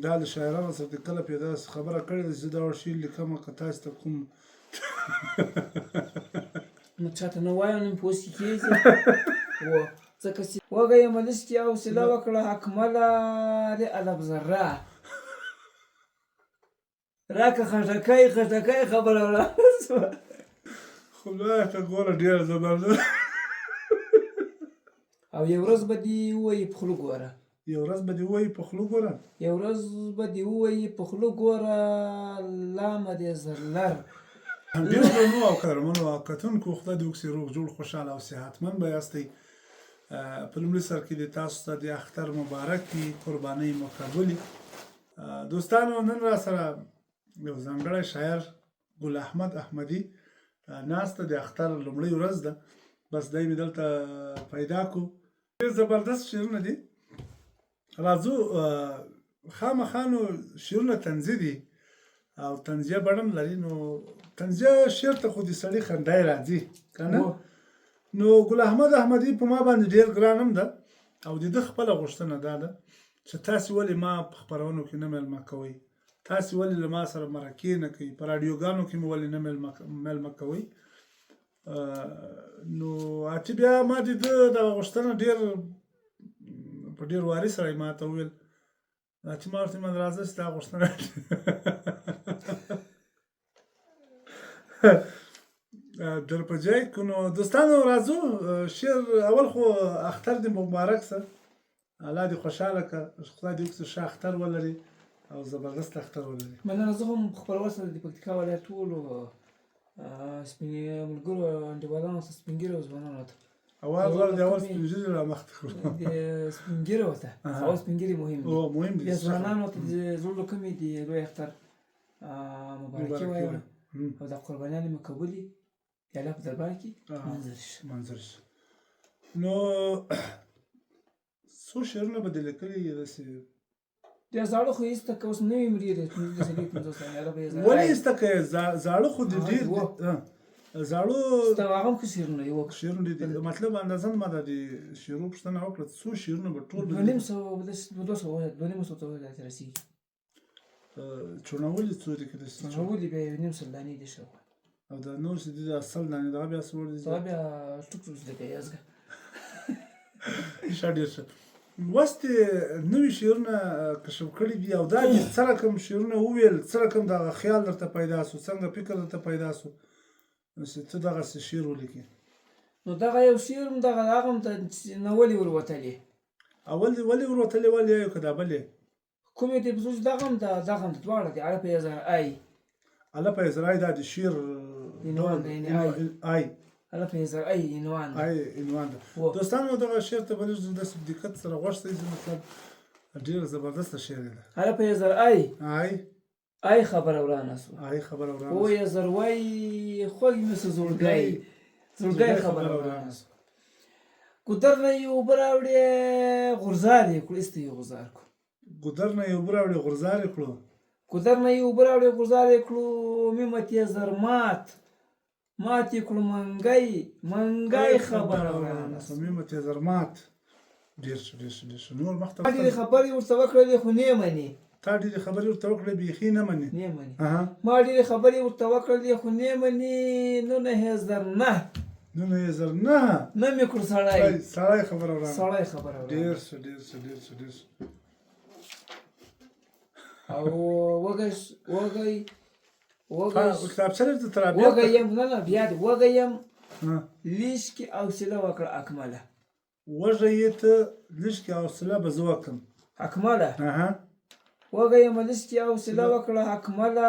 دا له شاعرانو سره د کله پیدا خبره کړې ده چې زه دا وړ شعر لیکم که تاسو ته کوم نو چاته نه وایم نو پوه کې کېږي و ځکه چې وږی یم لږ کې حوصله وکړه اکمله د ادب ذره راکه خټکی خټکی خبره ورانه شوه. خدای ته ګوره ډېر زبردست. او یو ورځ به دې ووایي په خوله ګوره. یو ورځ به دې ووایي په خوله ګوره. یو ورځ به دې ووایي په خوله ګوره لامه دې زرلر. ډېرو درنو او قدرمنو کتونکو خدای دې وکړي روغ جوړ خوشحاله او صحتمند به یاستئ. په لومړي سر کې د تاسو ته د اختر مبارک وي، قربانۍ مو قبولې. دوستانو نن را سره یو ځانګړی شاعر ګل احمد احمدي ناسته د اختر لومړۍ ورځ ده، بس دی مې دلته پیدا کو. ډېر زبردست شعرونه دي. راځو خامخا نو شعرونه طنزي دي او طنزیه بڼه هم لري، نو طنزیه شعر ته خو د سړي خندا یې راځي که نه؟ نو ګل احمد احمدي په ما باندې ډېر ګران هم ده او د ده خپله غوښتنه دا ده چې تاسې ولې ما په خپرونو کې نه مېلمه کوئ، تاسې ولې له ما سره مرکې نه کوئ، په راډیوګانو کې مې ولې نه مېلمه کوئ. نو اتي بیا ما د ده دغه غوښتنه ډېر په ډېر واري سره یې ما ته وویل چې ما ورته وویل راځه چې دا غوښتنه در په جای کو. نو دوستانو راځو شعر اول خو اختر دې مبارک سه، الله دې خوشحاله که، خدای دې وکړي ښه اختر ولري او زبردست اختر ولري. مننه. زه هم خپل وس د پکتیکا ولایت ټولو سپین ملګرو انډیوالانو ته، سپین ږیرو ځوانانو ته اول غواړم د اول سپین ږیري را مخته کړو. د سپین ږیرو ته اول سپین ږیري مهم دي، مهم دي. د ځوانانو ته د زړه له کومې د لوی اختر مبارکي وایم او دا قربانیانې مې قبولې د الله په دربار کې منظور شي. منظور شي. نو څو شعرونه به دې لیکلي داسې؟ ډېر زاړه خو یې ایسته که اوس نوي مې ډېر دي، 15 څلوېښت 50 دانې به یې زاړه. ولې ایسته که زاړه خو دې ډېر دي. زاړه ستا هغه هم ښه شعرونه دي. شعرونه ډېر دي، مطلب اندازه ما د دې شعرو پوښتنه وکړه، څو شعرونه به ټول 250 200 250 ته رسېږي. چوڼولې څو دي که داسې؟ چوڼولې بیا یو نیم سل دانې دي شاوخوا. او دا نور چې دي دا سل دانې دغه بیا څه وړ دي؟ دغه بیا ټوک ټوک زده کوي ازګه. ښه ډېر ښه. وس دې نوي شعرونه کشف کړي دي او دا دې څه رقم شعرونه وویل، څه رقم دغه خیال درته پیدا سو، څنګه فکر درته پیدا سو چې ته دغسې شعر ولیکې؟ نو دغه یو شعر هم دغه هغه هم ته نه ولې وروتلې؟ اول دې ولې وروتلې ولې یو که دا بلې؟ کومې دې په سوچ دغه هم ده دغه هم ده دواړه دي. الف یې زر آی. الف یې زر آی دا د شعر عنوان دی، یعنې آی. آی. الف یې زر آی عنوان دی. آی عنوان ده. دوستانو دغه شعر ته به لږ داسې دقت سره غوږ شئ چې مطلب ډېر زبردسته شعر دی. الف یې زر آی. آی. آی خبره ورانه سوه. آی خبره ورانه سوه. ویې زروی خوږ مې سو زړګی، زړګی خبره ورانه سوه. ګودر نه یې اوبه راوړې غورځار یې کړو، ایسته یې غورځار کړو. ګودر نه یې اوبه راوړې غورځار یې کړو. ګودر نه یې اوبه راوړې غورځار یې کړو، میمه تې زرمات مات یې کړو منګی، منګی خبره ورانه سوه. میمه تې زرمات. ډېر ښه ډېر ښه ډېر ښه. نور مخته ما ډېرې خبرې ورته وکړلې خو نه مني. تا ډېرې خبرې ورته وکړې بیخي نه مني. نه مني. ما ډېرې خبرې ورته وکړلې خو نه مني. نو نه یې زر نه. نو نه یې زر نه. نه مې کړو سړی. سړی خبره ورانه. سړی خبره ورانه. ډېر ښه ډېر ښه ډېر ښه ډېر ښه. او وږی وږی وږی کتابچه لرې ته بیا وږی یم. نه نه بیا دې وږی یم لیش کې حوصله وکړه اکمله. وږی یې ته لږ کې حوصله به زه وکړم. اکمله. وږی یم لږ کې حوصله وکړه اکمله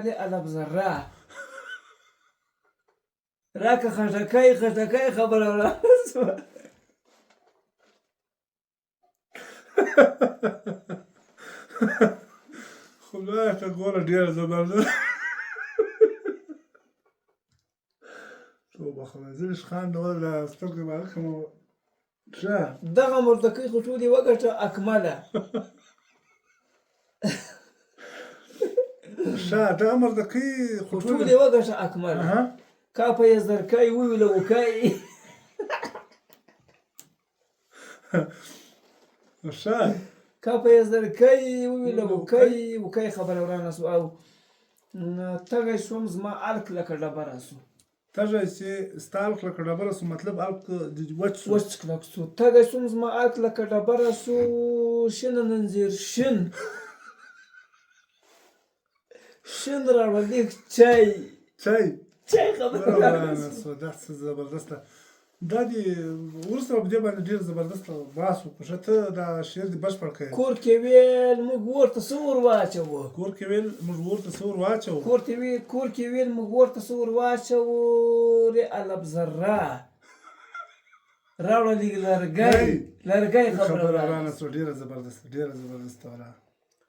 د الف ذره. راکه خټکی خټکی خبره ورانه سوه. خدای ته ګوره ډېر زبردست. توبه خدای زه لږ خاندم له سترګې به کوم. ښه دغه مردکۍ خو ټولې وګټه اکمله. ښه دغه مردکۍ خو ټولې وګټه اکمله. کا په یې زرکی وویله وکای. ښه کپه یې زرکی وویله وکی وکی خبره ورانه سو او تږی شوم زما الک لکه ډبره سو. تږی چې ستا الک لکه ډبره سو، مطلب الک د وچ سو. وچ کلک سو. تږی شوم زما الک لکه ډبره سو، شنه ننځیر شین شین راوړه لیک چای چای چای خبره ورانه سو. دا څه زبردسته دا دی. وروسته په دې باندې ډېر زبردست بحث وکړو. ښه، ته دا شعر دې بشپړ کړې. کور کې ویل موږ ورته څه ور واچوو. کور کې ویل موږ ورته څه ور واچوو. کور کې ویل موږ ورته څه ور واچوو، ری الف ذره راوړه لیږ لرګی لرګی خبره ورانه سو. ډېره زبردسته، ډېره زبردسته ولا.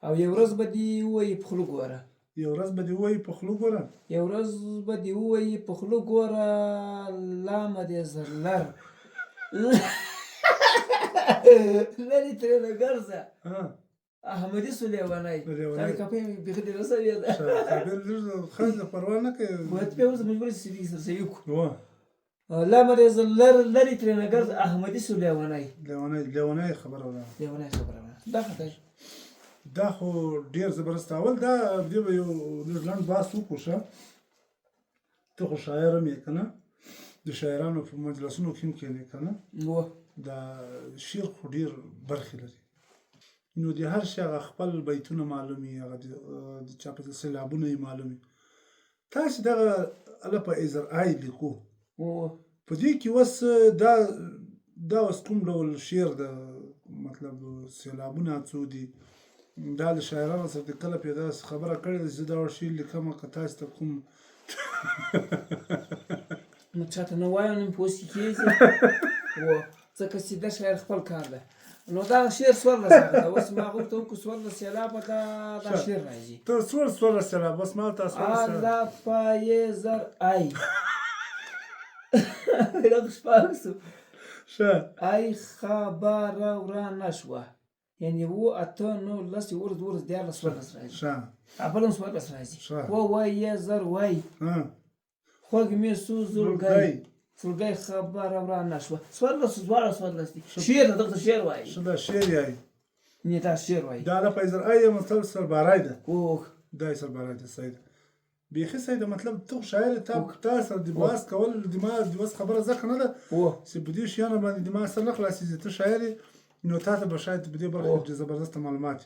او یو ورځ به دې ووایي په خوله ګوره. یو ورځ به دې ووایي په خوله ګوره. یو ورځ به دې ووایي په خوله ګوره، لامه دې زرلر لرې ترېنه ګرځه. احمدي سو لیونی. لیونی. کپۍ مې بیخي ډېره سوې ده. کابل لږ خرج پروا نه کوي. باید بیا ورته مجبور شي چې سره صحیح کړو. لامه دې زرلر لرې ترېنه ګرځه، احمدي سو لیونی. لیونی لیونی خبره وره. لیونی خبره وره. دا خطر دا خو ډېر زبردست. اول دا دې به یو لږ لنډ بحث وکړو. ښه، ته خو شاعر هم یې که نه؟ د شاعرانو په مجلسونو کې هم کښېنې که نه؟ دا شعر خو ډېر برخې لري، نو د هر شي هغه خپل بیتونه معلوم وي، هغه د چا په سیلابونه یې معلوم وي. تاسې دغه هله په ازر آی لیکو، په دې کې اوس دا اوس کوم ډول شعر ده؟ مطلب سیلابونه څو دي؟ دا له شاعرانو سره د کله پیدا خبره کړې ده چې زه دا شعر لیکم، که تاسې ته کوم نو چاته نه وایم، نو په اوس کې کېږي ځکه چې د شاعر خپل کار ده. نو دا شعر 14 هغه ده. اوس ما غوښته وکړو 14 سېلابه دا شعر راځي. ته 14 سېلابه اوس ما ته 14 سېلابه پایې زر آی دغه شپږ سو. ښه، آی خبره ورانه شوه، یعنی 7 8 9 10 11 12 13 14 راځي. ښه، بل هم 14 راځي. وه یې زر وای خوږ مې سو زړګی زړګی خبره ورانه شوه. 14 دواړه 14 دي. شعر ده، دغه شعر وایي. ښه، دا شعر یایي. نه، دا شعر وایي. دا له پیزر آی مطلب سربارای ده. دا یې سربارای ده. صحیح ده، بیخي صحیح ده. مطلب ته خو شاعر یې، تا سره د بحث کول د ما د وس خبره ځکه نه ده چې په دې شیانو باندې د ما سر نه خلاصېږي. ته شاعر یې، نو تا ته به شاید په دې برخه کې زبردسته معلومات.